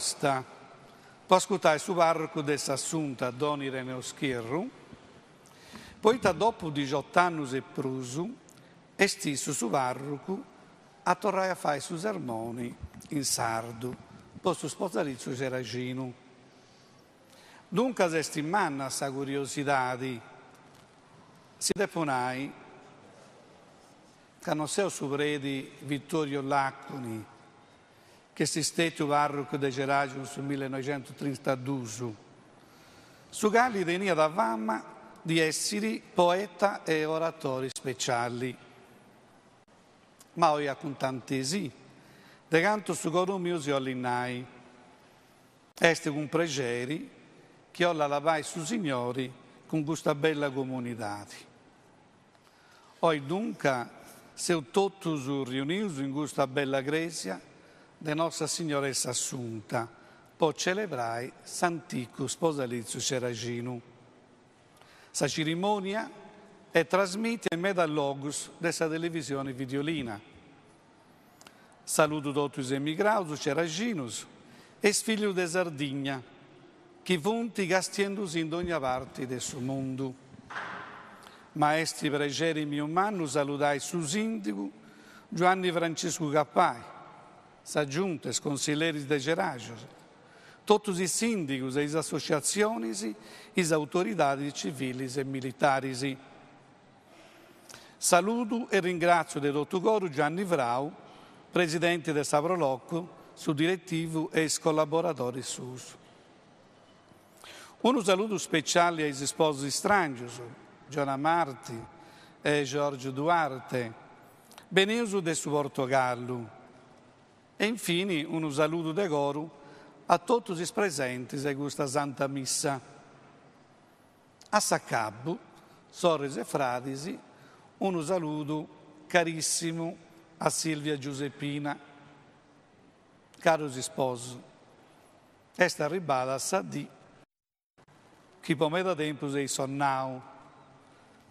Sta po ascurtai su parrocu de s'Assunta Don Ireneo Schirru, poita dopu dixot'annus e prus est issu su parrocu a torrai a fai su sermoni in sardu po su sposalitziu ceraxinu. Duncas est manna sa curiosidadi, si depu nai ca no seu su predi Vittorio Laconi, ch'est stetiu parrocu de Ceraxius in su millenoixentutrintaduus, su cali teniat fama di essiri poeta e oratori speciali. Ma oi acuntantesì de cantu su coru miu si 'ollit nai. Est cun prexeri chi 'ollu alabai su Signori cun custa bella comunidadi. Oi dunca seus totus riunius in custa bella crèsia de Nostra Signora 'e s'Assunta po celebrai s'anticu sposalitziu ceraxinu. Sa cirimònia est trasmìtia in medas logus de sa televisioni Videolina. Saludu totu is emigraus ceraxinus e is fillus de Sardigna chi funt castiendusì in dogna parti de su mundu. Ma est prexeri miu mannu saludai su sìndigu Giuanni Franciscu Cappai, sa giunta, is consilleris de Ceraxius, totus is sìndigus e is associatzionis, is autoridadis civilis e militaris. Saludu e ringratziu de totu coru Gianni Frau, presidenti de sa Pro Loco, su diretivu e is collaboradoris suus. Unu saludu speciali a is isposus istrangius, Giona Marti e Giorgio Duarte, benius de su Portogallu. E infini unu saludu de coru a totus is presentis a custa Santa Missa. A s'acabbu, sorris e fradis, unu saludu carissimu a Silvia Giuseppina. Carus isposus, est arribbada sa dì chi po meda tempus eis sonnau,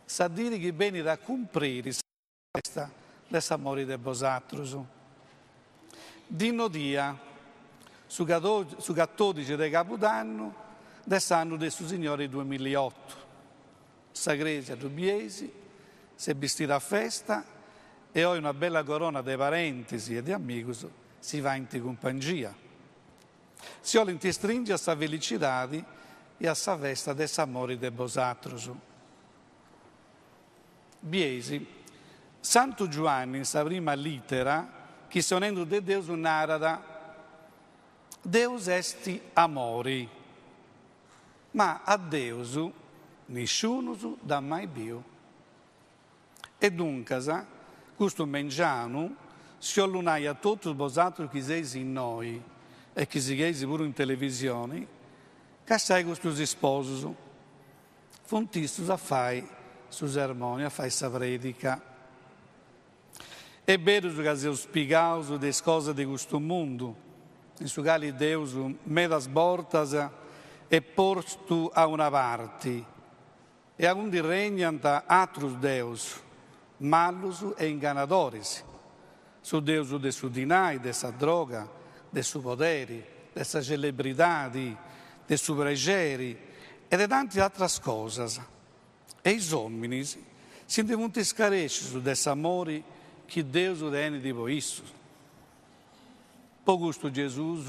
sa diri chi benit a cumpriri sa festa de s'amori de bosatrus. Dì nodia, su catodixi de Cabudannu de s'annu de su Signori duemilliotu. Sa cresia, ddu bieis, s'est bistida a festa e oi una bella corona de parentis e de amigus si faint cumpangia. Si 'olint stringi a sa felicidadi e a sa festa de s'amori de bosatrus. Bieis, Santu Giuanni in sa prima lìtera, chistionendu de Deus narat, Deus est amori, ma a Deus nisciunus dd'at mai biu. E duncas, custu mengianu si 'ollu nai a totus bosatrus chi seis innoi e chi sigheis puru in televisioni, castiai custus isposus, Funt issus a fai su sermoni, a fai sa predica. Est berus ca seus pigaus de is cosas de custu mundu, in su cali Deus medas bortas est postu a una parti e aundi regnant atrus deus, malus e inganadoris, su deus de su dinai, de sa droga, de su poderi, de sa celebridadi, de su prexeri e de tanti atras cosas. E is ominis si ndi funt scarescius de s'amori chi Deus tenit po issus. Po custu Gesùs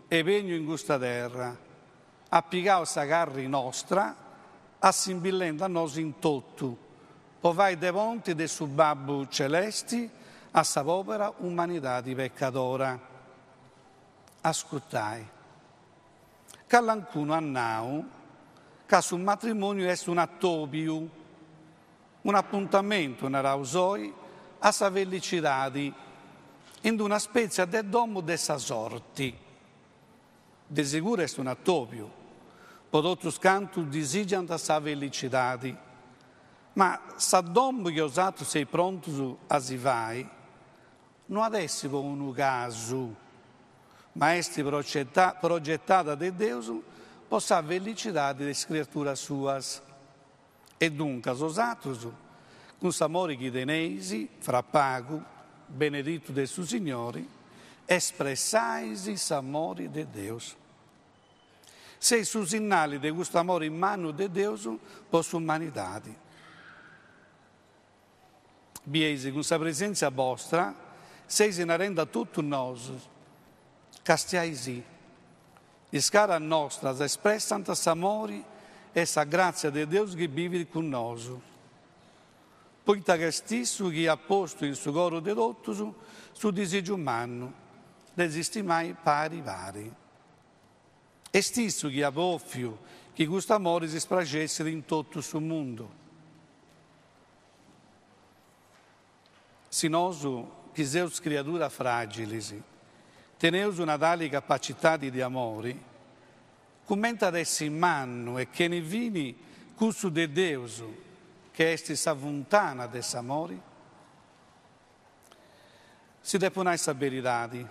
est benniu in custa terra, at pigau sa carri nostra, assimbillendi a nosu in totu, po fai de ponti de su Babbu Celesti a sa pobera umanidadi pecadora. Ascurtai. Calancunu at nau ca su matrimoniu est un'atobiu, un'apuntamentu, naraus oi, a sa felicidadi, in d'una spètzia de domu de sa sorti. De seguru est un'atòbiu po totus cantus disìgiant sa felicidadi, ma sa domu chi 'osatrus seis prontus a si fai no at essi po unu casu, ma est progetada de Deus po sa felicidadi de is criaturas suas. E duncas 'osatrus, cun s'amori chi teneis, fra pagu, beneditu de su Signori, Espressais s'amori de Deus. Seis su sinnali de custu amori mannu de Deus po s'umanidadi. Bieis, cun sa presèntzia bostra seis narendi a totus nosu, Castiaisì, is caras nostras espressant s'amori e sa gràtzia de Deus chi bivit cun nosu. Poita ca est issu chi at postu in su coru de totus su disìgiu mannu de si stimai pari pari. Est issu chi at bòfiu chi custu amori si spraxessit in totu su mundu. Si nosu, chi seus criaduras fràgilis, teneus una tali capacitadi de amori, cumenti at essi mannu e chene fini cussu de Deus, chi est sa funtana de s'amori? Si depu nai sa beridadi,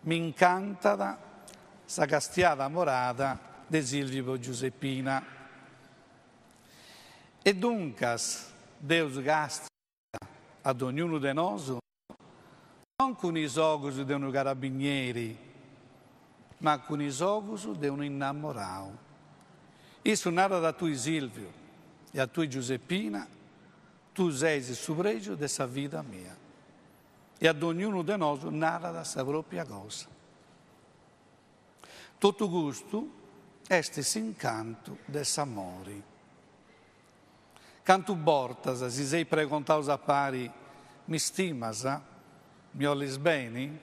m'incantat sa castiada amorada de Silviu po Giuseppina. E duncas Deus càstiat a dognunu de nosu non cun is ogus de unu carabinieri, ma cun is ogus de unu innamorau. Issu narat a tui Silviu e a tui Giuseppina, Tui ses su prexu de sa vida mia. E a dognunu de nosu narat sa propria cosa. Totu custu est s'incantu de s'amori. Cantu bortas si seis pregontaus a pari, mi stimas? Mi 'olis beni?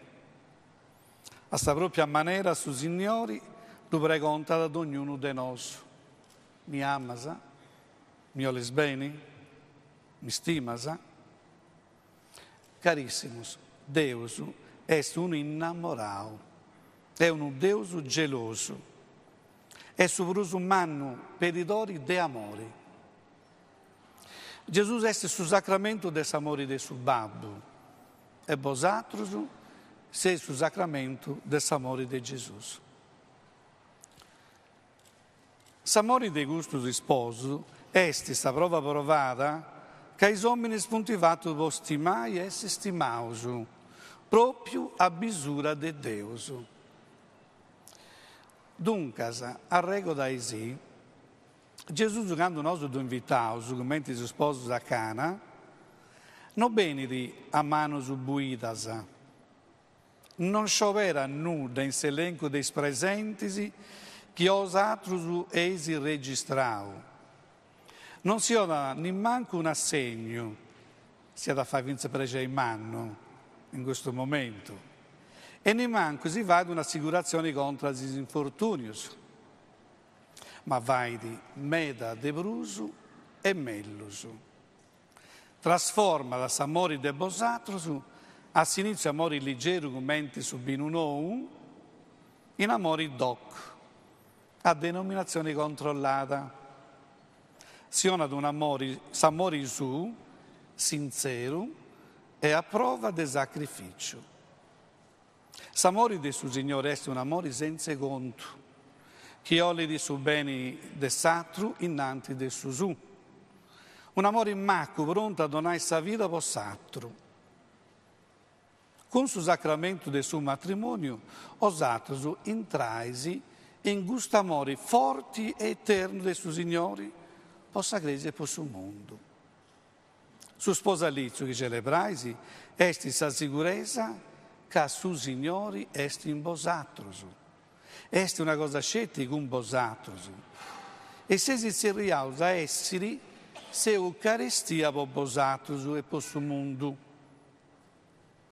A sa propria manera su Sinniori ddu pregontat a dognunu de nosu, mi amas? Mi 'olis beni? Mi stimas? Carissimus, Deus est unu innamorau, est unu Deus gelosu, est su prus mannu pedidori de amori. Gesùs est su sacramentu de s'amori de su Babbu e bosatrus seis su sacramentu de s'amori de Gesùs. S'amori de custus isposus est sa prova provada ca is ominis funt fatus po stimai e essi stimaus, propriu a bisura de Deus. Duncas, arregodaisì, Gesùs candu nosu ddu invitaus, cumenti is isposus a Cana, no benit a manus buidas, Non scioberat nudda in s'elencu de is presentis chi 'osatrus eis registrau. Non si 'onat nimancu un'assegnu, s'iat a fai fintzas prexei mannu in custu momentu, e nimancu si fait un'assiguratzioni contras is infortùnius, ma fait meda de prus e mellus. Trasformat s'amori de bosatrus, a s'inìtziu amori ligeru cumenti su binu nou, in amori doc, a denominatzioni controllada. Si 'onat un'amori, s'amori suu, sintzeru e a prova de sacrificiu. S'amori de su Signori est un'amori sentze contu, chi 'olit su beni de s'atru innanti de su suu. Un'amori macu prontu a donai sa vida po s'atru. Cun su sacramentu de su matrimoniu 'osatrus intrais in cust'amori forti e eternu de su Signori po sa Cresia e po su mundu. Su sposalitziu chi celebrais est sa siguresa ca su Signori est in bosatrus. Est una cosa sceti cun bosatrus. E seis tzerriaus a essiri s'Eucaristia po bosatrus e po su mundu.